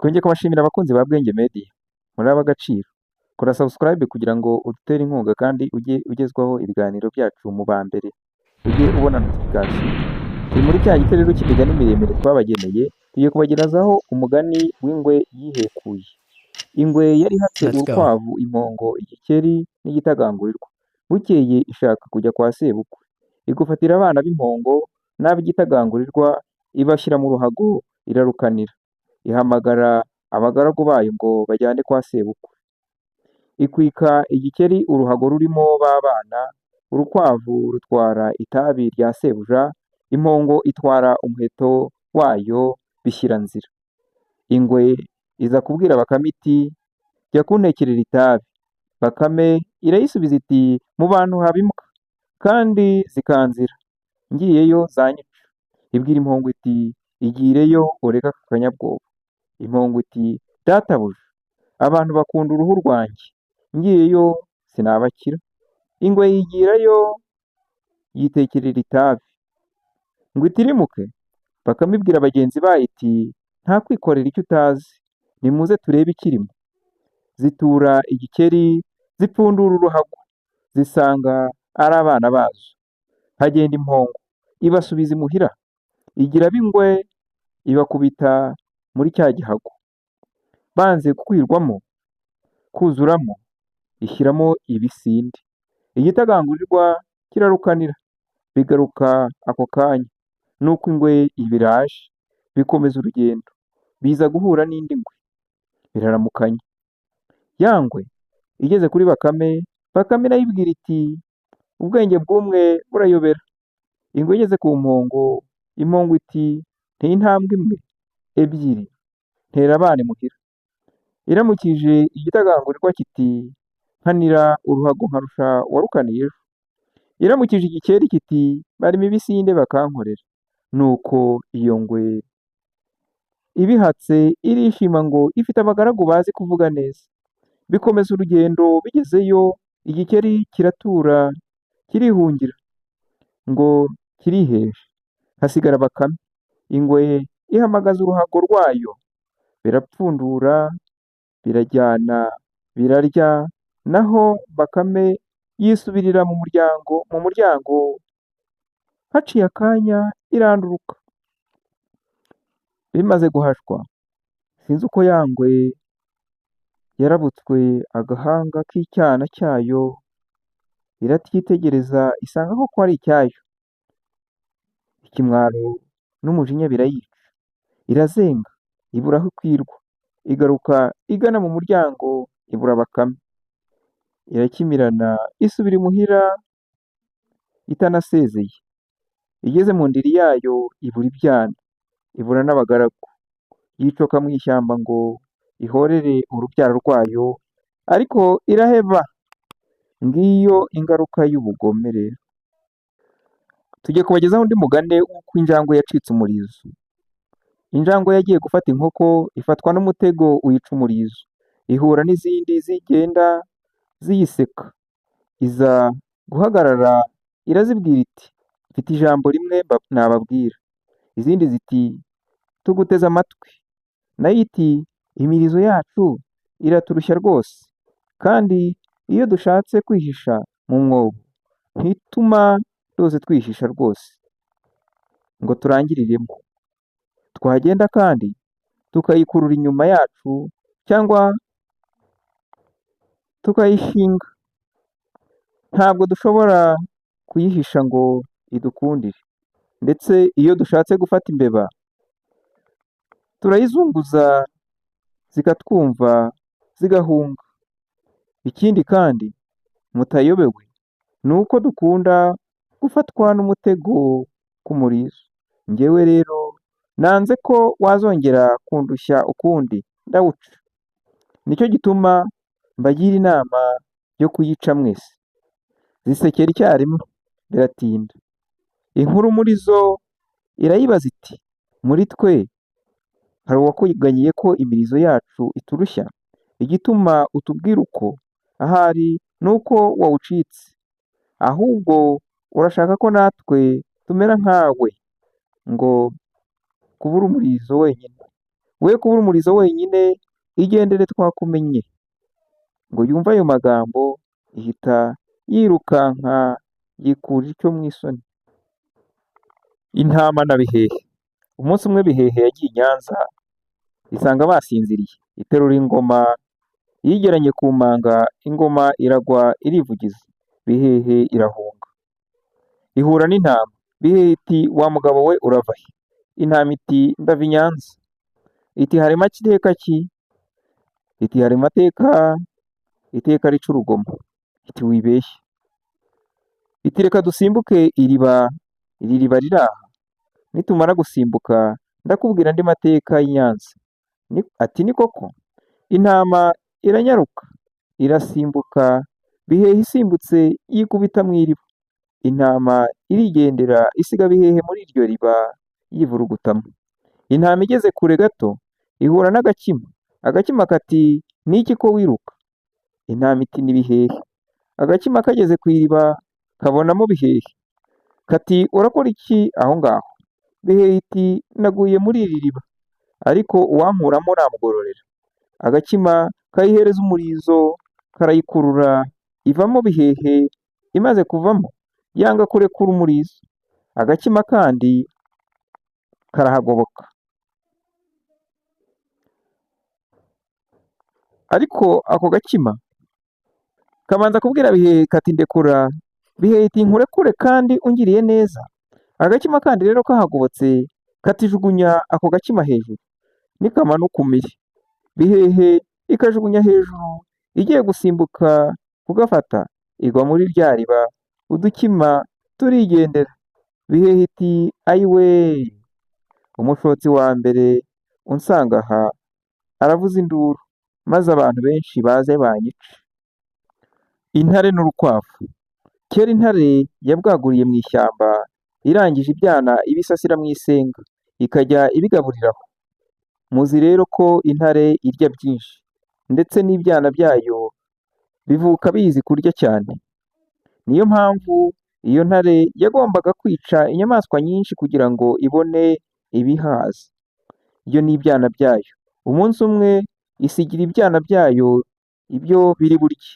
Twongeye kubashimira abakunzi ba Bwenge Media, muri ab'agaciro. Kora subscribe kugira ngo udutere inkunga kandi ujye ugezwaho ibiganiro byacu mu ba mbere, ujye ubona notification. Turi muri cya giterero cy'imigani miremire twabageneye, tugiye kubagezaho umugani w'ingwe yihekuye. Ingwe yari ihatse Let's go. urukwavu, impongo, igikeri n'igitagangurirwa. Bukeye ishaka kujya kwa sebukwe. Igufatira abana b'impongo n'ab'igitagangurirwa, ibashyira mu ruhago irarukanira. Ihamagara abagaragu bayo ngo bajyane kwa sebukwe. Ikwika igikeri uruhago rurimo ba bana, urukwavu rutwara itabi rya sebuja, impongo itwara umuheto wayo bishyira nzira. Ingwe iza kubwira Bakame iti: "Jya kuntekerera itabi." Bakame irayisubiza iti: "Mu bantu haba imbwa, kandi zikanzira, ngiyeyo zanyica." Ibwira impongo iti: "Igireyo ureke aka kanyabwoba." Impongo iti: "Databuja, abantu bakunda uruhu rwanjye, ngiyeyo sinabakira." Ingwe yigirayo yitekerera itabi. Ngo itirimuke, Bakame ibwira bagenzi bayo iti: "Nta kwikorera icyo utazi, nimuze turebe ikirimo." Zitura igikeri, zipfundura uruhago, zisanga ari abana bazo. Hagenda impongo, ibasubiza imuhira, igira ab'ingwe ibakubita muri cya gihago. Banze gukwirwamo, kuzuramo, ishyiramo ibisinde. Igitagangurirwa kirarukanira, bigaruka ako kanya. Nuko ingwe iba iraje, bikomeza urugendo, biza guhura n'indi ngwe, biraramukanya. Ya ngwe igeze kuri Bakame, Bakame irayibwira iti: "Ubwenge bw'umwe burayobera." Ingwe igeze ku mpongo, impongo iti: "Nteye intambwe imwe, ebyiri, ntera abana imuhira." Iramukije igitagangurirwa kiti: "Nkanira uruhago nkarusha uwarukaniye ejo." Iramukije igikeri kiti: "Barima ibisinde bakankorera." Nuko iyo ngwe ibihatse irishima ngo ifite abagaragu bazi kuvuga neza. Bikomeza urugendo, bigezeyo igikeri kiratura kirihungira ngo kiriheje, hasigara Bakame. Ingwe ihamagaza uruhago rwayo, birapfundura birajyana birarya, naho Bakame yisubirira mu muryango, haciye akanya iranduruka. Bimaze guhashwa, sinzi uko ya ngwe yarabutswe agahanga k'icyana cyayo, iracyitegereza isanga koko ari icyayo. Ikimwaro n'umujinya birayica, irazenga ibura aho ikwirwa, igaruka igana mu muryango ibura Bakame. Irakimirana isubira imuhira itanasezeye. Igeze mu ndiri yayo ibura ibyana, ibura n'abagaragu. Yicoka mu ishyamba ngo ihorere urubyaro rwayo, ariko iraheba. Ngiyo ingaruka y'ubugome rero. Tugiye kubagezaho undi mugani w'uko injangwe yacitse umurizo. Injangwe yagiye gufata inkoko, ifatwa n'umutego uyica umurizo. Ihura n'izindi zigenda ziyiseka. Iza guhagarara irazibwira iti: "Mfite ijambo rimwe nababwira." Izindi ziti: "Tuguteze amatwi." Nayo iti: "Imirizo yacu iraturushya rwose, kandi iyo dushatse kwihisha mu mwobo ntituma rwose twihisha rwose ngo turangiriremo. Twagenda kandi tukayikurura inyuma yacu cyangwa tukayishinga. Ntabwo dushobora kuyihisha ngo idukundire. Ndetse iyo dushatse gufata imbeba turayizunguza zikatwumva zigahunga. Ikindi kandi mutayobewe ni uko dukunda gufatwa n'umutego ku murizo. Njyewe rero nanze ko wazongera kundushya ukundi ndawuca. Nicyo gituma mbagira inama yo kuyica mwese." Zisekera icyarimwe biratinda. Inkuru muri zo irayibaza iti: "Muri twe hari uwakuganyiye ko imirizo yacu iturushya? Igituma utubwira uko ahari ni uko wawucitse. Ahubwo urashaka ko natwe tumera nkawe ngo kubura umurizo wenyine." We kubura umurizo wenyine, igendere twakumenye. Ngo yumve ayo magambo, ihita yirukanka yikura ityo mu isoni. Intama na Bihehe. Umunsi umwe Bihehe yagiye i Nyanza, isanga basinziriye, iterura ingoma iyigeranye ku manga, ingoma iragwa irivugiza, Bihehe irahunga. Ihura n'intama, Bihehe iti: "Wa mugabo we urava he?" Intama iti: "Ndava i Nyanza." Iti: "Hari mateka ki?" Iti: "Hari amateka, iteka rica urugomo." Iti: "Wibeshye." Iti: "Reka dusimbuke iriba, iri riba riri aha, nitumara gusimbuka ndakubwira andi mateka y'i Nyanza." Ati: "Ni koko?" Intama iranyaruka irasimbuka, Bihehe isimbutse yikubita mu iriba. Intama irigendera isiga Bihehe muri iryo riba yivurugutamo. Intama igeze kure gato ihura n'agakima. Agakima kati: "Ni iki ko wiruka?" Intama iti: "Ni Bihehe." Agakima kageze ku iriba kabonamo Bihehe. Kati: "Urakora iki aho ngaho?" Bihehe iti: "Naguye muri iri riba, ariko uwankuramo namugororera." Agakima kayihereza umurizo karayikurura, ivamo Bihehe imaze kuvamo yanga kurekura umurizo. Agakima kandi karahagoboka. Ariko ako gakima kabanza kubwira Bihehe kati: "Ndekura." Bihehe iti: "Nkurekure kandi ungiriye neza?" Agakima kandi rero kahagobotse katijugunya ako gakima hejuru, nikamanuka umire. Bihehe ikajugunya hejuru, igiye gusimbuka kugafata, igwa muri rya riba, udukima turigendera. Bihehe iti: "Ayiwe, umushotsi wa mbere unsanga aha aravuza induru, maze abantu benshi baze banyice." Intare n'urukwavu. Kera intare yabwaguriye mu ishyamba, irangije ibyana ibisasira mu isenga, ikajya ibigaburira aho. Muzi rero ko intare irya byinshi, ndetse n'ibyana byayo bivuka bizi kurya cyane. Niyo mpamvu iyo ntare yagombaga kwica inyamaswa nyinshi kugira ngo ibone ibihaza, yo n'ibyana byayo. Umunsi umwe isigira ibyana byayo ibyo biri burye,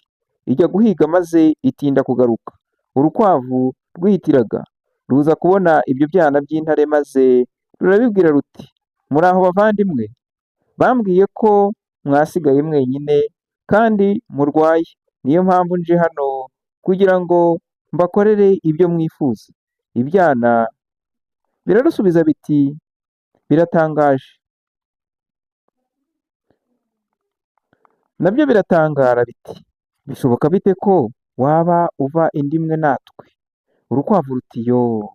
ijya guhiga maze itinda kugaruka. Urukwavu rwihitiraga ruza kubona ibyo byana by'intare maze rurabibwira ruti: "Muraho bavandimwe, bambwiye ko mwasigaye mwenyine kandi murwaye, niyo mpamvu nje hano kugira ngo mbakorere ibyo mwifuza." Ibyana birarusubiza biti: "Biratangaje." Nabyo biratangara biti: "Bishoboka bite ko waba uva inda imwe natwe?" Urukwavu ruti: "Yoo,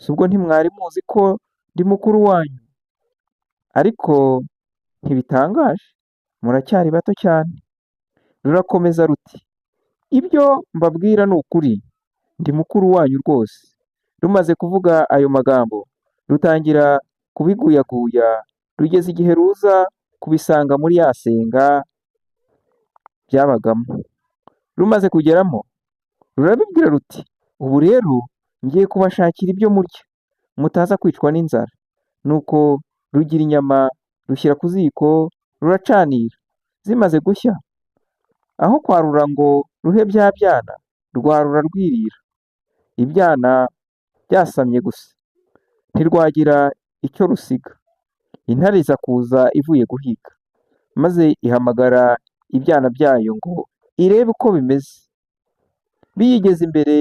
si ubwo ntimwari muzi ko ndi mukuru wanyu? Ariko ntibitangaje, muracyari bato cyane." Rurakomeza ruti: "Ibyo mbabwira ni ukuri, ndi mukuru wanyu rwose." Rumaze kuvuga ayo magambo, rutangira kubiguyaguya, rugeza igihe ruza kubisanga muri ya senga byabagamo. Rumaze kugeramo, rurabibwira ruti: "Ubu rero ngiye kubashakira ibyo murya, mutaza kwicwa n'inzara." Nuko rugira inyama rushyira ku ziko, ruracanira. Zimaze gushya, aho kwarura ngo ruhe bya byana, rwarura rwirira. Ibyana byasamye gusa, ntirwagira icyo rusiga. Intare iza kuza ivuye guhiga, maze ihamagara ibyana byayo ngo irebe uko bimeze. Biyigeze imbere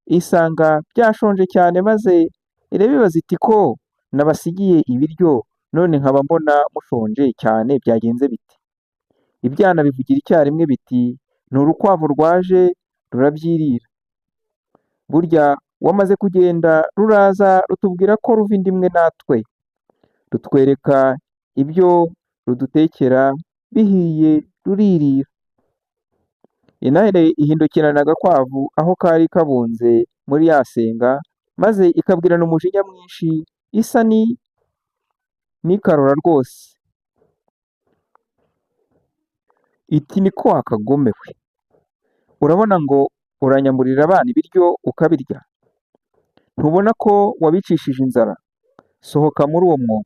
isanga byashonje cyane, maze irabibaza iti: "Ko nabasigiye ibiryo none nkaba mbona mushonje cyane byagenze bite?" Ibyana bivugira icyarimwe biti: "Ni urukwavu rwaje rurabyirira. Burya wamaze kugenda ruraza rutubwira ko ruva inda imwe natwe, rutwereka ibyo rudutekera bihiye ruririra." Intare ihindukirana agakwavu aho kari kabunze muri ya senga, maze ikabwirana umujinya mwinshi isa n'ikarora rwose, iti: "Niko wa kagome we, urabona ngo uranyamburira abana ibiryo ukabirya? Ntubona ko wabicishije inzara? Sohoka muri uwo mwobo,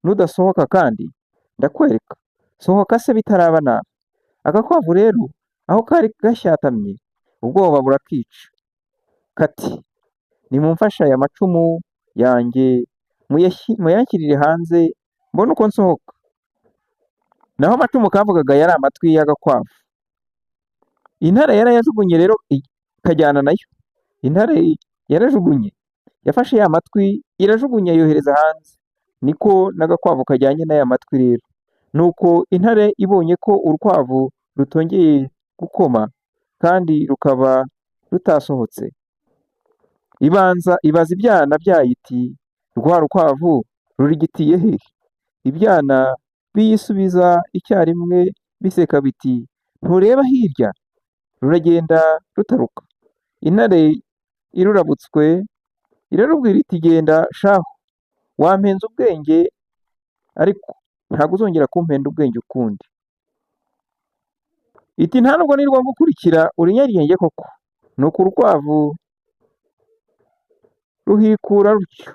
nudasohoka kandi Ndakwereka, sohoka se bitaraba nabi. Agakwavu rero aho kari gashyatamye ubwoba burakica, kati nimumfashe aya macumu yanjye muyanshyirire hanze mbone uko nsohoka. Naho amacumu kavugaga yari amatwi y'agakwavu. Intare yarayajugunye rero ikajyana nayo. Intare yarajugunye, yafashe ya matwi irajugunya yohereza hanze. Niko n'agakwavu kajyanye n'aya matwi rero. Nuko intare ibonye ko urukwavu rutongeye gukoma kandi rukaba rutasohotse, ibanza ibaza ibyana byayo iti rwa rukwavu rurigitiye he? Ibyana biyisubiza icyarimwe biseka biti ntureba hirya? Ruragenda rutaruka. Intare irurabutswe irarubwira iti genda shahu, wampenze ubwenge ariko ntabwo uzongera kumpenda ubwenge ukundi. Iti nta nubwo nirwa ngukurikira uri nyaryenge koko. Nuko urukwavu ruhikura rutyo.